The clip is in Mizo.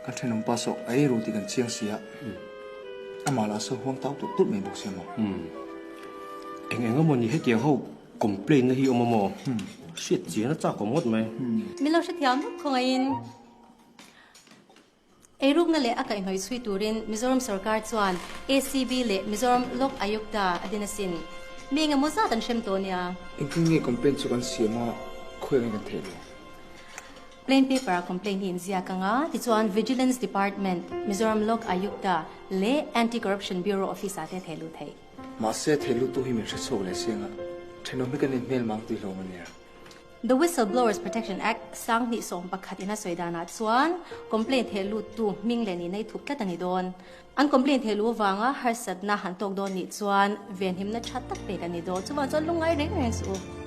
Kan thenawm pa saw a ei ru tih kan chiang si a, amah lah saw huang tau tulh tulh mai bawk sia maw? Umm. Eng eng emaw ni hetiang ho complain na hi awm a maw? Hriat chian a chak awm ngawt mai. Min lo hrethiam vek khawngaihin eirukna leh a kaihhnawih chhui turin Mizoram sorkar chuan ACB leh Mizoram Lok Ayukta a din asin. Mi engemaw zat an hrem tawh nia. Engtin nge complain chu kan siam a, khawi angin kan theih lo? Plain paper a complaint hi inziak ang a, tichuan Vigilance Department, Mizoram Lok Ayukta leh Anti Corruption Bureau office ah te thei lut theih. Mahse thei luttu hi min hre chhuak leh siang a, thenawm hi kan inhmel mang tih hlawm a nia. The Whistleblowers Protection Act 2011 in a sawi danah chuan complaint theh luttu hming leh nihna i thup tlat a ni dawn. An complaint theh luh avanga harsatna han tawk dawn nih chuan venhimna tha tak pek a ni dawn. Chuvang chuan lungngai reng reng suh u.